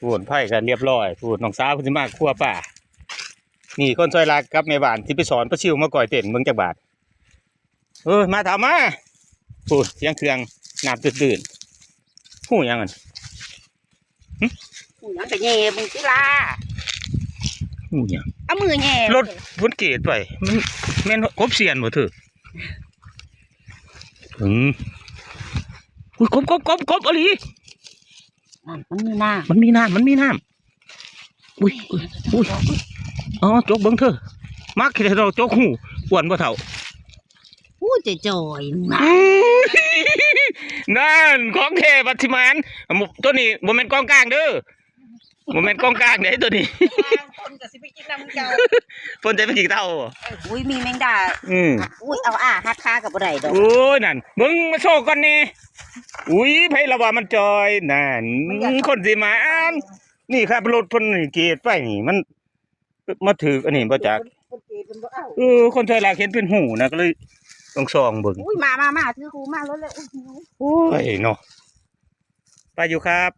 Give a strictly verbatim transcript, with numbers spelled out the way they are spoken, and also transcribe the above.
พู้น ไผก็เรียบร้อย พู้น น้องสาวเพิ่นสิมาคั่วปลา นี่คนซอยหลักกับแม่บ้านที่ไปสอนปลาซิวมาก้อยเต้นเบิ่งจักบาท เออ มาถามมา พู้น เสียงเครื่อง น้ำตื้นๆ ฮู้หยังอัน หูหยังกะแย่มึงติล่ะ ฮู้หยัง เอามือแย่ รถฝนเกตไป มันแม่นกบเสียนบ่เธอ อืม อุ้ย กบ กบ กบ กบ อีหลี อ่ะมันมีน้ มันมีน้ำ มันมีน้ำ อุ้ย อุ้ย อุ้ย อ๋อ จกเบิ่งเธอ มักเฮ็ดให้เราจกหู อ้วนบ่เฒ่า ำอู้จะจ่อยๆนะ อืม นั่น ของแท้บัดสิหมาน ตัวนี้บ่แม่นกองกลางเด้อ บ่แม่นกองกลางเด้ตัวนี้ คนก็สิไปกินน้ำเจ้า เพิ่นจะไปกินเต้าบ่ อุ้ยมีแมงดา อืม อุ้ยเอาอ่าหัดคากับบ่ได้ดอก โอ้ย นั่น เบิ่งมาโชว์ก่อนแน่ อุ้ย ไผละว่ามันจ่อย นั่น คนสิหมาน นี่ครับ รถเพิ่นนี่เกตไปนี่ มัน มาถืกอันนี้บ่จัก คนเกย์เป็นบ่เอา เออ คนซอยหลักเห็นเป็นหูนะ ก็เลยต้องส่องเบิ่ง อุ้ยมามามาถือหูมาแล้วเลยอุ้ย โอ้ย เนาะ ไปอยู่ครับ